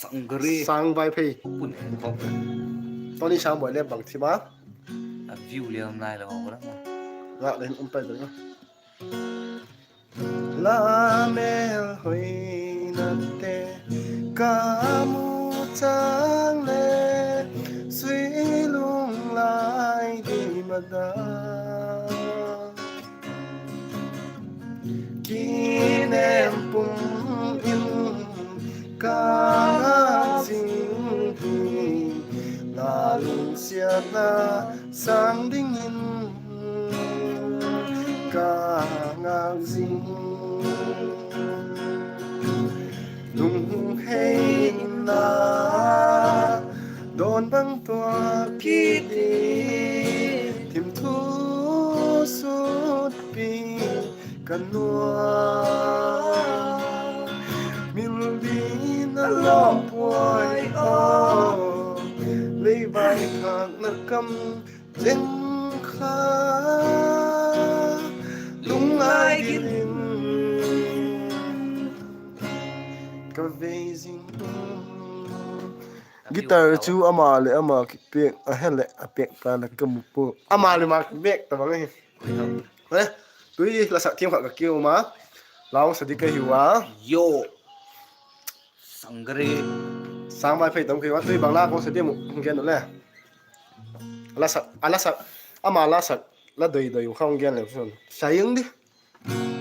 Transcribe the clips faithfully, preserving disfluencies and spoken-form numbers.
Sangre. Sangvaiphei. Pun khawk. Tony Sangboi le bang thim a. A view le um lai lo la. Ngak le um pai doi. La mêl hoinate ka mu chang le, sui lung lai di ma da. Kinem pum in ka ngak zing hi, la lungsiatna sâng dingin ka ngak zing. Lungheina dawn bang tua kiti, thim thu sutpi ka nuam. Mil din a lawm puai aw, lei vai thâkna kam cheng kha, lungngai gil in ka vei zing. Guitar chu ama leh ama kipiak a, he leh a piak ta na ka mu pua. Ama leh ama kipiak ta bang ahi. Eh, tui la sak thiam khat ka kiu ma. La hung sa di ka hiu a. Yo. Sangre. Sangvaiphei tam kei a, tui bang la ka hung sa diam uh hung gen u le. La sak, a la sak, ama la sak, la doi doi uh kha hung gen le sun. Sa ing di.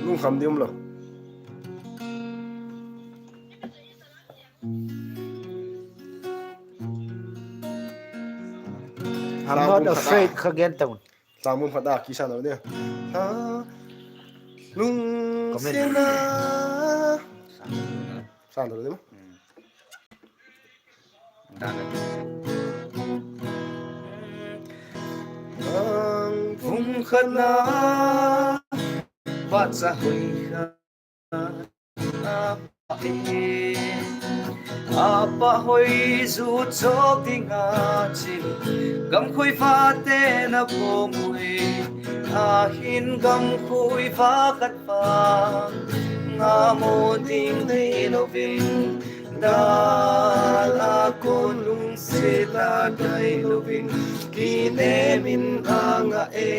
Lungkham di um lo. I'm not afraid kha gen ta un. Tlang mun khat a kisa lo dia. Lungsiatna. Sa lo dia. Ang vung khatna, vacha hoi kha, a pa e, a pa hoi zu chawk ding a chim, gamkhui vate na pawm ui, a hin gamkhui va khat vang a maw ding nei lovin, dal a kun lungsiat a dai lovin, kinem in a ngak e.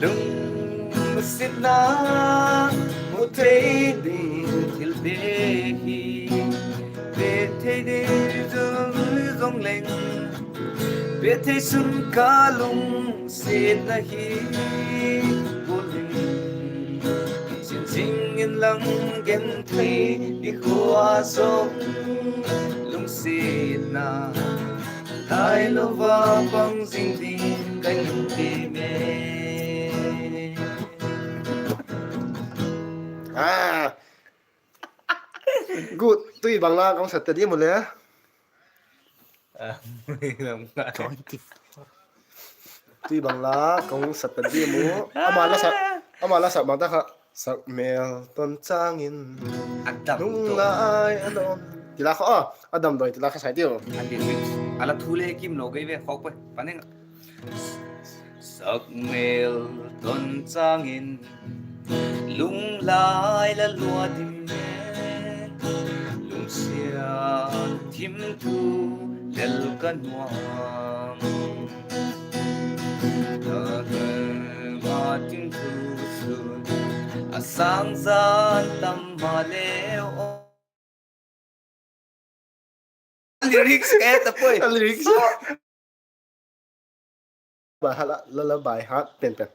Lungsiatna mu thei ding thil bek hi, pe thei ding zul zong leng, pe thei sun ka lungsiatna hi, bul in zing zing in lang gen thei i khua zong, lungsiatna dai lo va pang zing ding ka lungthim e. Good. Tui bang la ka hung sa ta diam u le. Tui bang la ka hung sa ta diam u. Ama la sak, ama la sak bang ta kha, sak mêl ton chang in, lunglai a dam ti la kha, a damdawi ti la kha sai tiu. A la thu le kim lo kei ve khawk pui. Paning. Sak mêl ton chang in, lunglai la lua dim e, lungsiat thim thu lel ka nuam. Ka ma tin thu sun a sâng zan tam maleu. Lyrics e ta pui. Lyrics. By heart la, la by heart pen pen.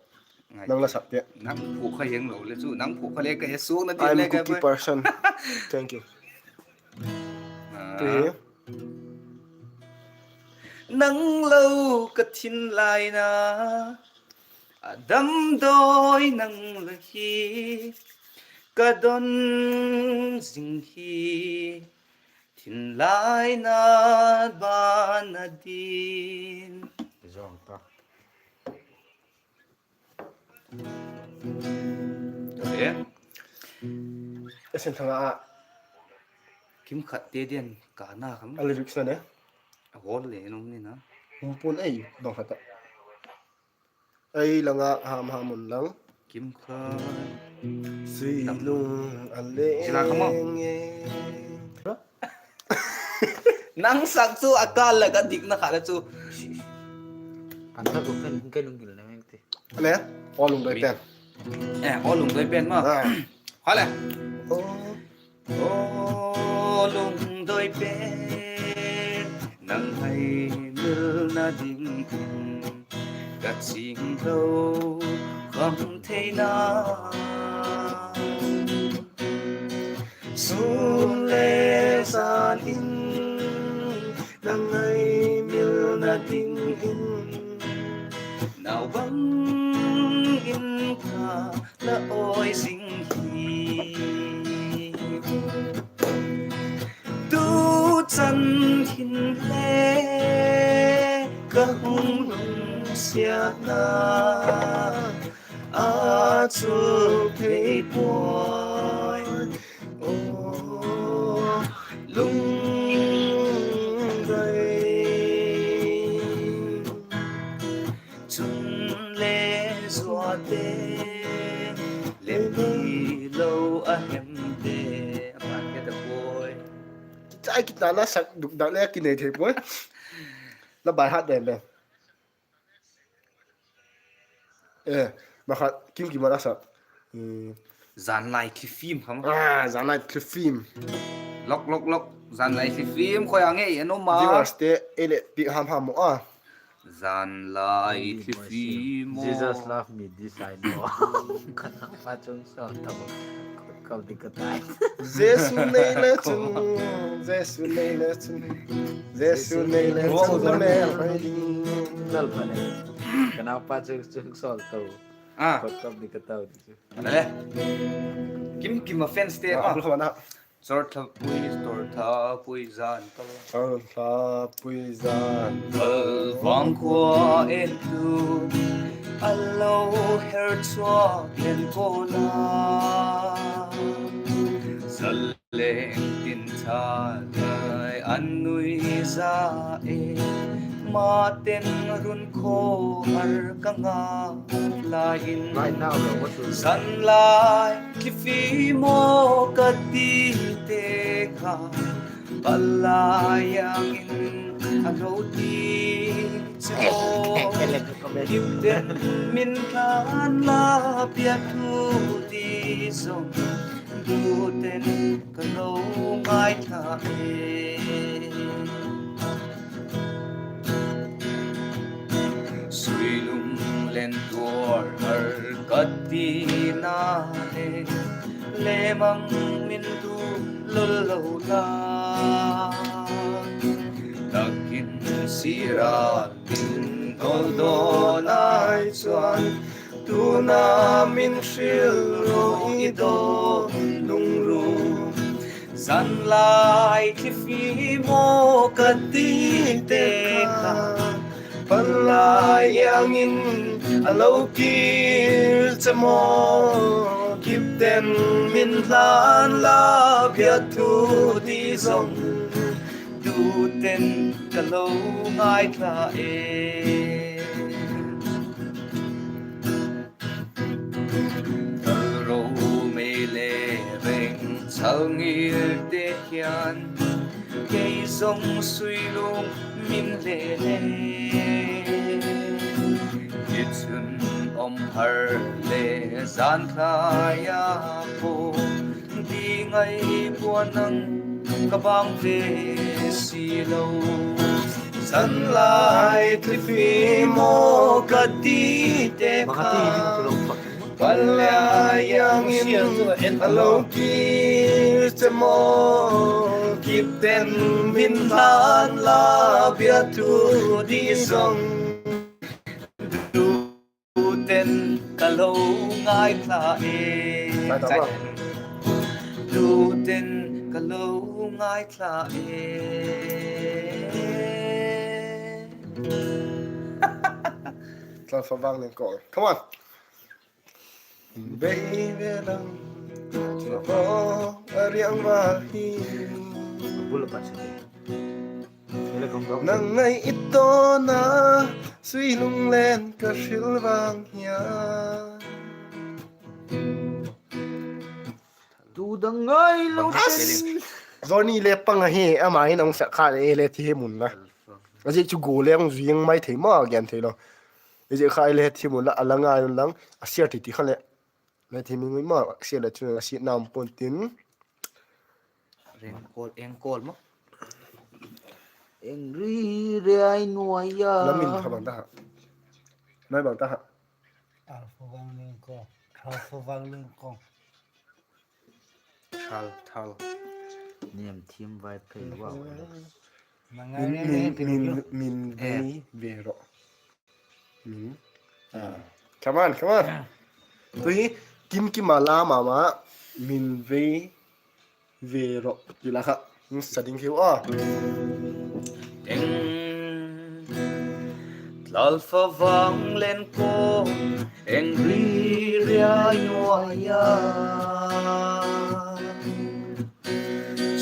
Nang la sak te. Nang phu kha hiang lo le chu, nang phu kha le ka he suakna ti le ka pui. I'm a cookie person. Thank you. Nang lo ka thin lai na, a damdawi nang la hi, ka don zing hi, thin lai na ban a din. Esin thanga a kim khat te dian ka na kham. A lyrics na ne. A hol le nung ni na. Hum pun ei bang khat a. Ei langa ham ham un lang. Kim kha. Suilung a le. Nang sak chu a kâl lak a dikna khat a chu. Pan thak ko ken, ken lung gil na meng ti. Le, aw lungdoi pen. Eh, aw lungdoi pen ma. Kha le. Aw lungdoi pen, nang hai milna dingin ka ching lo kham theina. Sun le zan in nang hai milna dingin, nau bang in ka la awi zing hi. Tu chan hin le ka hung lungsiatna a chu thei puai. Aw lungdoi, chun le zuate le mi lo a hem te, a man ke ta puai. Chai kitna la sak dukdak le kinei thei puai. La by heart ben ben. Eh, ma khat Kim Kim a la sak. Zanlai Thli Film kha ma. Ah, Zanlai Thli Film. Lok, lok, lok. Zanlai Thli Film khoi a ngei en um a. Viewers te ei le piak ham ham maw a. Zanlai Thli Film maw. Jesus love me, this I know. Ka nang pa chung sawl tau. Khut kap ding ka tai. Jesu nei le chun, Jesu nei le chun, Jesu nei le chun la mêl hoi ding. Lalpa le, ka nang pa chung chung sawl tau. Khut kap ding ka tau ti chu. Kim Kim a fans te a. Chawrthlapui, chawrthlapui zan kal, chawrthlapui zan kal, vangkhua entu a lo her chuak en kawm a. Zaleng tin tha lai an nui za e, ma ten run khawhar ka ngâk lai in. Zanlai Thli Film aw ka ti te kha, palai ang in a lo ti chu. Gipten min hlan la pia thu ti zong, duten ka lo ngaithla e. Suilung len tuar har ka tina le, le mang min tu lul lo la. Takin sira min dol dawn ai chuan, tuna min hril ro i dawn lungrum. Zanlai Thli Film aw ka ti te kha, palai ang in a lo kir che maw. Gipten min hlan la pia thu ti zong, tuten ka lo ngaithla e. Kal ro mei le reng chal ngirte hian, kei zong suilung min le le. Tichun awm har le zan thlai a pawh, ding ai puan ang ka bang ve si lo. Zanlai Thli Film aw ka ti te kha, palai ang in a lo kir che maw. Gipten min hlan la pia thu ti zong, tuten ka lo ngaithla e. Tuten ka lo ngaithla e. Tlan fa vang nen ko. Come on. Baby lang, a riang val hi. Nang ngai i tawna, suilung len ka hril vang hian. Dang ngai lo. Johnny le pang ahi, ama hin a hung sak kha le, ei le thi mun la. A ziak chu go le hung zui mai thei ma, gen thei lo. Ei ziak kha ei le thi mun la, a la ngai un lang, a share ti ti kha le. Le thi mun ma, a share le chu a share nam pon tin. Rengkol, engkol ma. Engri re ai nuai a. La min kha bang ta ha. Nai bang ta ha. Alpha vang leng ko, Alpha vang leng ko. Thal, thal. Niam thiam vai phei vau. Min, min, min, min vei, vei ro. Min. Come on, come on. Tu hi kim kim a la ma ma. Min vei, vei ro. Ti la kha. Sa ding hiu a. Eng, Alpha vang leng ko, engri re ai nuai a.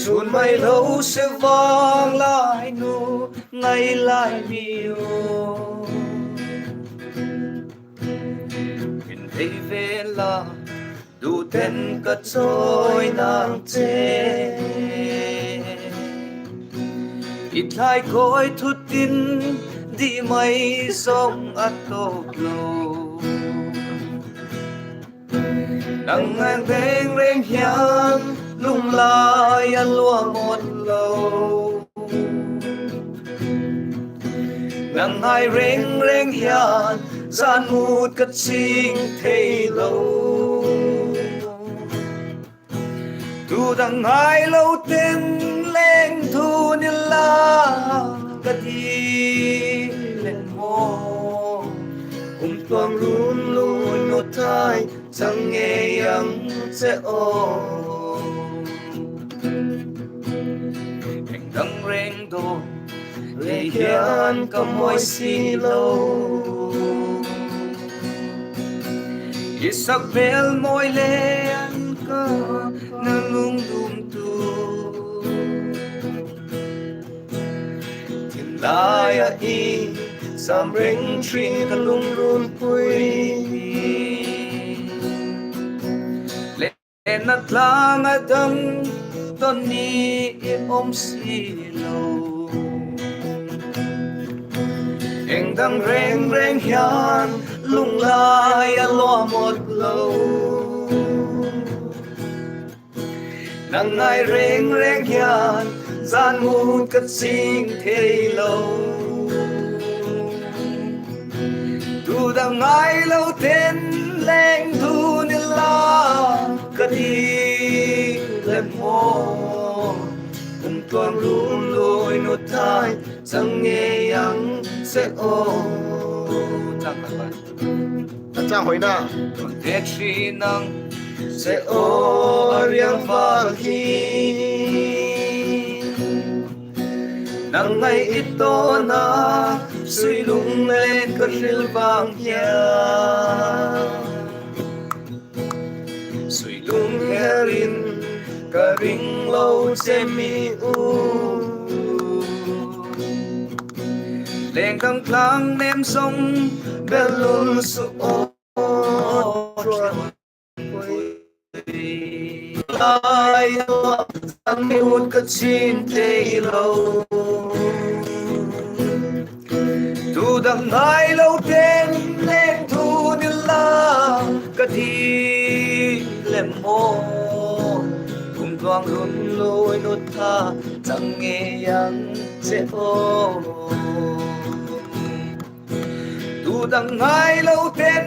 Sun mai lo se vang lai nu, ngai lai mi u. Min vei ve la, du ten ka chawi nang che. I thlai kawi thu tin, di mai zong a tawp lo. Nang ngai reng reng hian, lunglai a luam awt lo. Nang ngai reng reng hian, zan mut ka ching thei lo. Tu dang ngai lo ten leng thu ni la, ka ti lem maw. Kum tuang run lui nu thai, chang ngei ang che aw. Eng dang reng dawn, lei hian ka mawi si lo. I sak bel mawi len ka na lungdum tu. Thim lai a i sam reng thin ka lungrun pui. Lena tlang a dang tawn ni i om si lo. Eng dang reng reng hian lunglai a luam awt lo. Nang ngai reng reng hian zan mut ka ching thei lo. Tu dang ngai lo ten leng thu ni la, ka ti lem maw. Kum tuang run lui nu thai, chang ngei ang che aw. A chang hoina. Kon te chi nang che aw a riang val hi. Nang ngai i tawna, sui lung len ka hril vang hian. Sui lung herin ka ring lo che mi u. Leng dang tlang nem zong bel lul su aw. Lai a zan mut ka ching thei lo. Tu dang ngai lo ten leng thu ni la, ka ti lem maw. Kum tuang run lui nu thai, chang ngei ang che aw. Tu dang ngai lo ten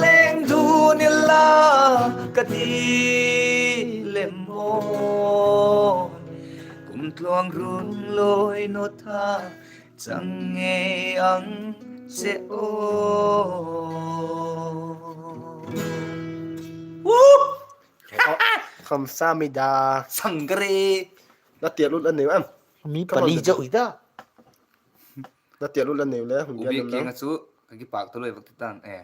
leng thu ni la, ka ti lem maw. Kum tuang run lui nu thai, chang ngei ang che aw. Kamsahamnida. Sangare. La tial ut la neu em? Mi pali zau hi ta. La tial ut la neu le, hung gen na. Ubik kiang a chu ka kipak ta loi vak ti tang e.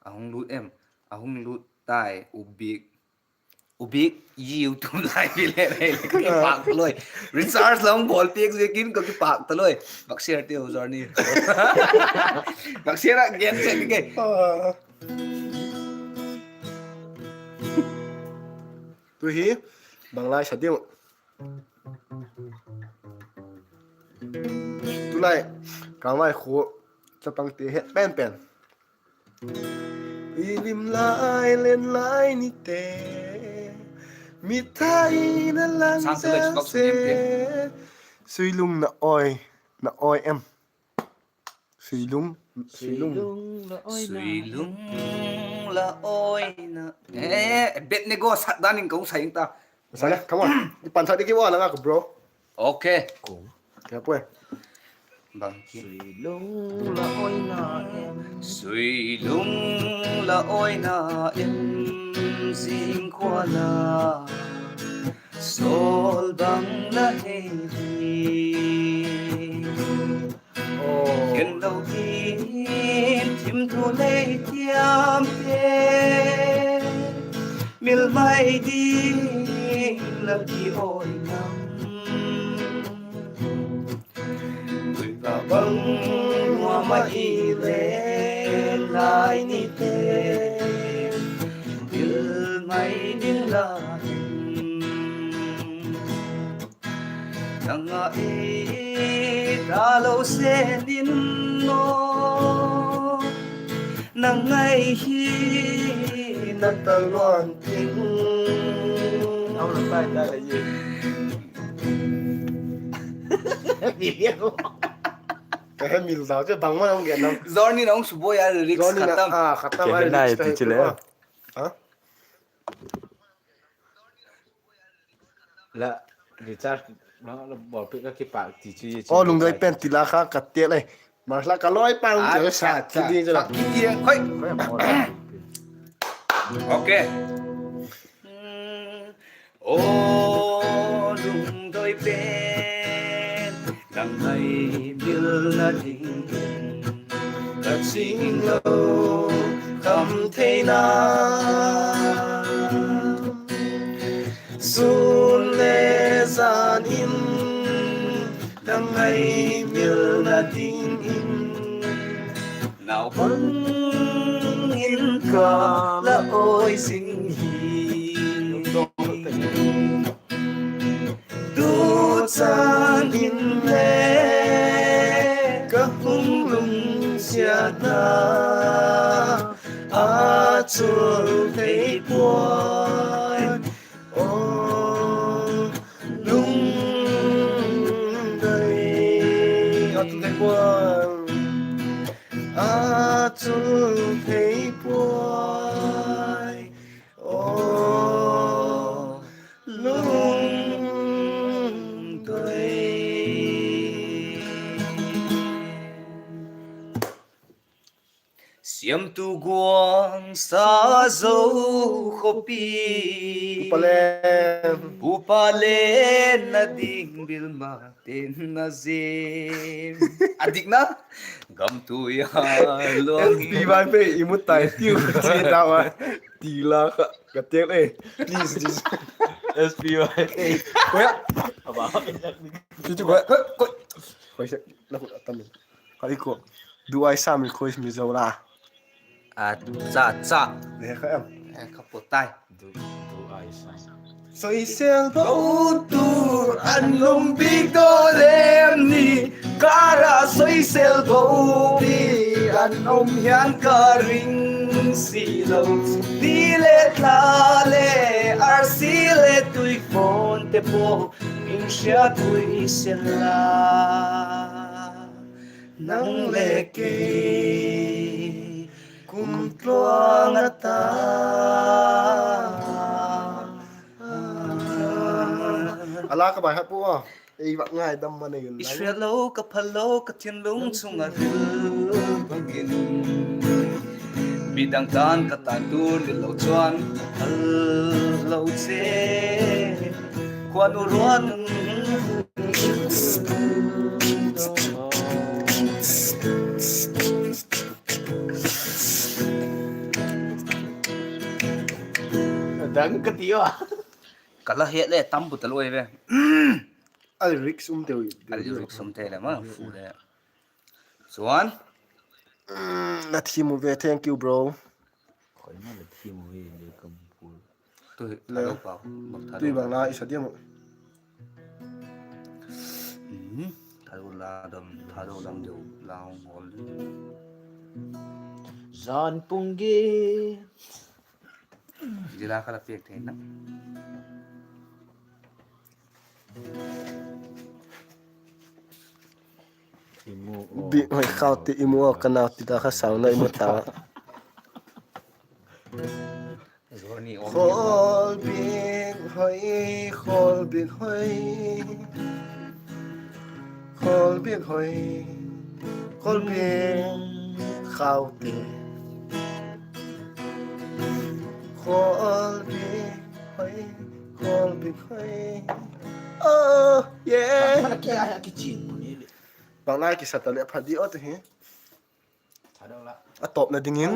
A hung lut em? A hung lut tai, Ubik. Ubik YouTube live le, le ka kipak ta loi. Recharge la hung bawl piak ziakin ka kipak ta loi. Vak share tiu, Johnny. Vak share a gen che ke. Ah. Tu hi bang lai sa diu. Tulai, kang lai khu, chapang ti het pen pen. I lim lai len lai nite, mi thai na lang sa se. Suilung na oi, na oi em. Suilung, suilung. Suilung la oi na. Eh, bet ne go sat dan in kong sa ing ta. Sa le, come on. I pan sa di ki wa la nga ko, bro. Okay. Ko. Kaya pue. Bang ki. Suilung la oi na em. Suilung la oi na em. Zing khua la. Sol bang la hei di. Ken lo ki thim thu lei tiam te. Mil mai di la ki oi nam. Tuipa bang nuam a i le lai nite. Mil mai ding la in. Nang a i ta lo sen in maw, nang ngai hi na ta luan ting. Ka he mil zau che bang ma nang gen nang. Johnny nang subuai a lyrics khatam. Ah, khatam a lyrics ti chule. Ha? La, Richard, la, la, bawlpiak ka kipak ti chu ye chu. Aw, lungdoi pen ti la kha ka tel e. Mas la ka loi pang ti sa ti di chu la. Ki ti hoi. Okay. Aw, lungdoi pen, nang ngai milna ding. Ka ching lo kham theina. Sun le zan in ka ngaimilna dingin, naupang in ka la oi zing hi. Tu chan in le ka hung lungsiatna a chul thei puai. Aw, lungdoi a chul thei puai. A chul thei puai. Aw, lungdoi. Siamtu guang sa zo khawpi. Upa le, upa le na ding bilma ten na zim. A dikna. Gam tui a luang. S P Y pe i mu tai tiu. Chi dawa. Ti la kha ka tel e. Please, please. S P Y pe. Koya. Aba. Chi chi koya. Koi. Koi se. Na khut a tam. Ka i ko. Duai sa mi khoi mi zo la. A cha cha. Ne kha em. Kha po tai. Du, duai sa. Soisel bo tur an lum bik do lem ni. Kara soisel bo bik an um hian ka ring si lo. Ni le tla le arsi le tui phone te po. Min hriat ui sela. Nang le kei kum tluang a ta. A la ka bai hat pu a. Ei vak ngai dam ma nei un. I hriat lo ka phal lo ka thinlung chung a ril bangin. Midang tan ka tan tur ni lo chuan a lo che. Khuanu ruan. Dang ka ti a. Ka la het le tam bu ta lo e ve. A lyrics um te u. A lyrics um te le ma fu le. Chuan. Mm, na thim u ve, thank you, bro. Khoi ma na thim u ve le ka bu. Tui bang la i sa diam uh. Thado la dam, thado dam deu la hung hawl. Zan pung git. Zia la kha la piak thei na. Bik hoi khau ti i mu aw ka nau ti ta kha sau na i mu ta. Khawl bik hoi, khawl bik hoi, khawl bik hoi, khawl bik khau ti. Khawl bik hoi, khawl bik hoi. Oh, yeah. Bang lai kisa ta le pha di aw tu hi. A tawpna dingin.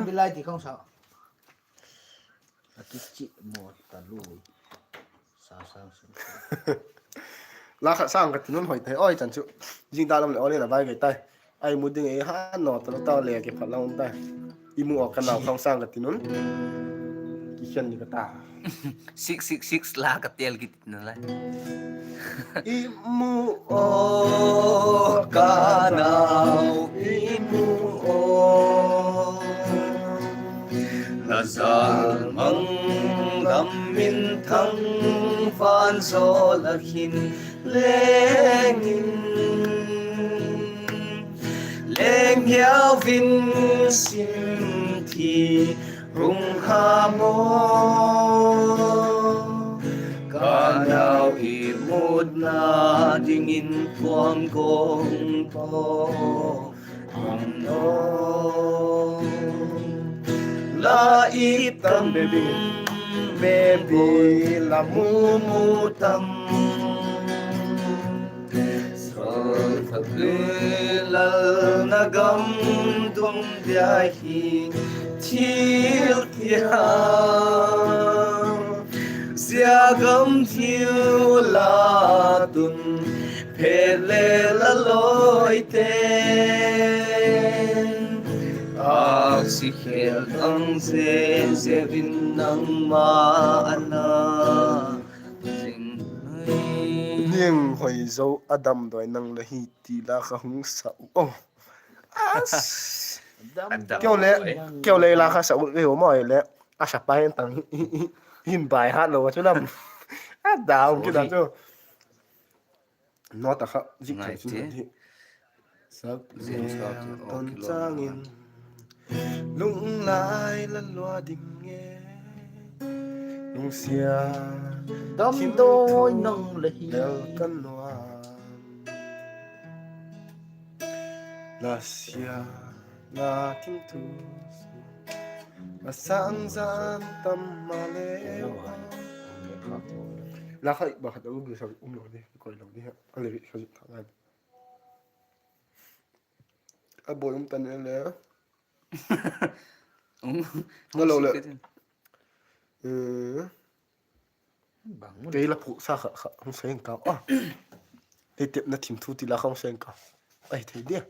La khat sang ka ti nun hoi tai aw, i chan chu. Zing da lam le aw le na bai gai tai. Ai mu ding ei ha naw ta lo ta le kiphat la um tai. I mu aw ka nau khang sang ka ti nun. Kikhen ni ka ta. Six six six la ka tel kit na lai. I mu aw ka nau, i mu aw. La zal mang gam minthang van zaw la khin leng in, leng hiau vin sim thi hung ha maw. Ka nau i mutna dingin puang gong paw. La i tam baby, la mu mu tam. Sawltak lal na gam dum dia hi thil tia. Zia gam thil la tun phet le la lawite. Aksi khel ang ze ze vin nangma ana. Ning hoi zo a damdawi nang la hi ti la kha hung sa u aw. Keu le, keu le la kha sa u ve u maw le. A sa pa hen tang hin bai hat lo a chu lam. A dam kit a chu. Nota kha zik thei chu hi. Sak zia ton chang in. Lunglai la lua ding e. Lungsia damdawi nang la hi. Del kan lua. La sia, la thim thu. La sang zan tam ma le. La khai ba khat a u bi sa um lo di, koi lo di ha. A le kha zik tha ngai. A boi um tan le. Ka lo le. Kei la phuaksa kha, kha hung seng ka a. Leitepna thim thu ti la kha hung seng ka. Ai thei dia.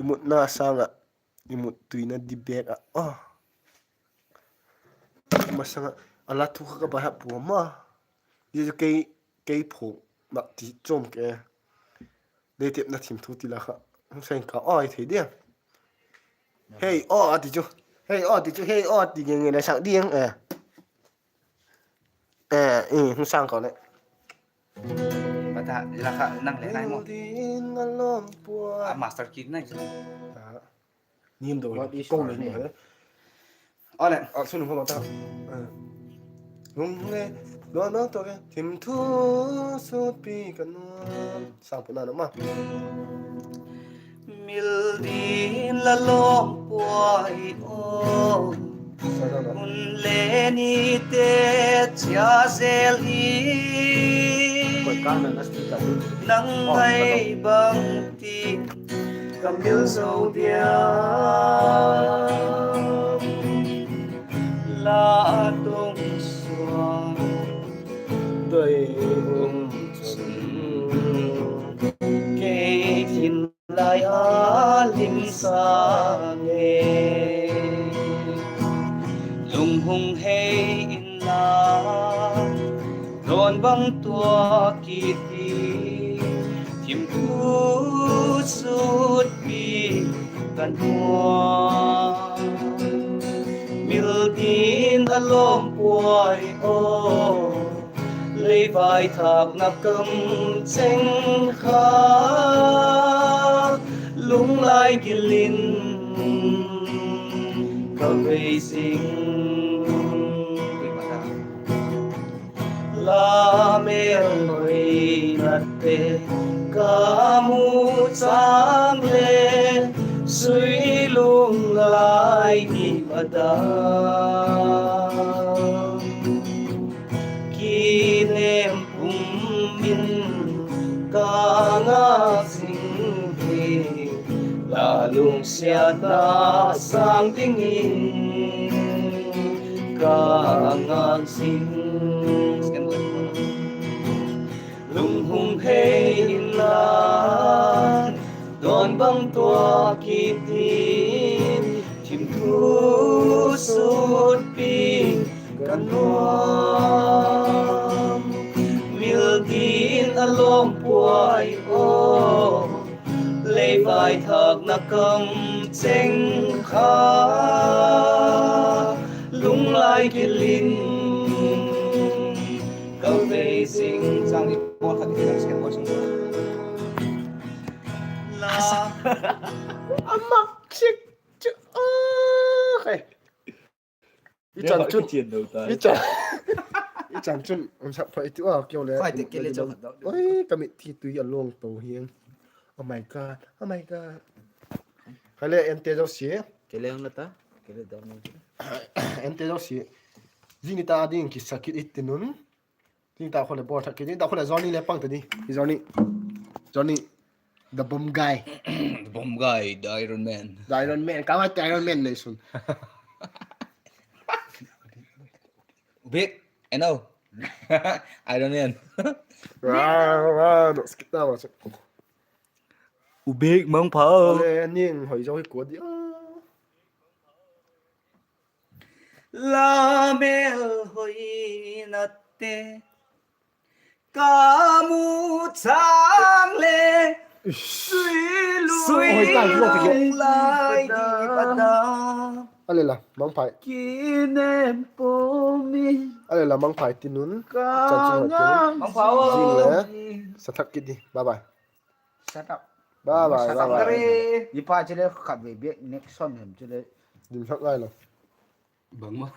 I mutna sâng ah, i mut tuina di bek ah a. Masang ah a la thu kha ka bai ha pua ma. Zia chu kei, kei phuak mak ti chawm ke. Leitepna thim thu ti la kha hung seng ka ai thei dia. Hei aw a ti chu. Hei aw ti chu, hei aw ti geng geng le sak ding e. E, hung sâng ka le. Bata, la kha nang le nai mo. A master key nai chu. Nim do ko le ni. Ole, a sun ho ta. Hung le, do no to ke, thim thu sut pi ka nuam. Sâng pu na no ma. Mil din la lawm puai aw. Hun le ni te chia zel hi. Nang ngai bang ti ka mil zo dia. La tung suang doi um chun kei thin lai a lim sa nge. Lung hung hei in bang tua kiti, thimthu sutpi ka nuam. Mil din a lawm puai aw, lei vaithâkna kam cheng kha, lunglai gil in ka vei zing. Lamel hoinate ka mu châng le, zui lunglai gim a dam. Kinem pum in ka ngak zing hi, la lungsiatna sâng dingin ka ngak zing. Lunghung hei inla, dawn bang tua kiti, thimthu sutpi ka nuam. Mil din a lawm puai aw, lei vaithâkna kam cheng kha, lunglai gil in ka vei zing. Chang i bawl khat i khat sken bawl sung. La. A mak sik chu. I chan chun, i chan, i chan chun um sak phai tu a keu le. Oi, ka mitthi tui a luang to hiang. Oh my God, oh my God. Khai le ente zosia. Ente zosia. Zing ni ta ding kisa kit i tin un. Zing ta kho le bawl thak kit, zing ta kho le Johnny le pang ta di. Johnny. Johnny. The bomb guy. The bomb guy, the Iron Man. The Iron Man. Ka ngai the Iron Man nei sun. Big, I know. Iron Man. Ra, ra, no, skip ta ma. U Big Mangpha. Ale, ning hoi zo hi kua di. Lamel hoinate ka mu châng le, sui lunglai gim a dam. Ale la, Mangphai. Kinem pum in. Ale la, Mangphai tin un. Ka ngak zing le. Sa thak kit di. Bye bye. Shut up. Bye bye, bye bye. I pa chule khatvei bek next song hem chule. Dim thak ngai lo. Bangma.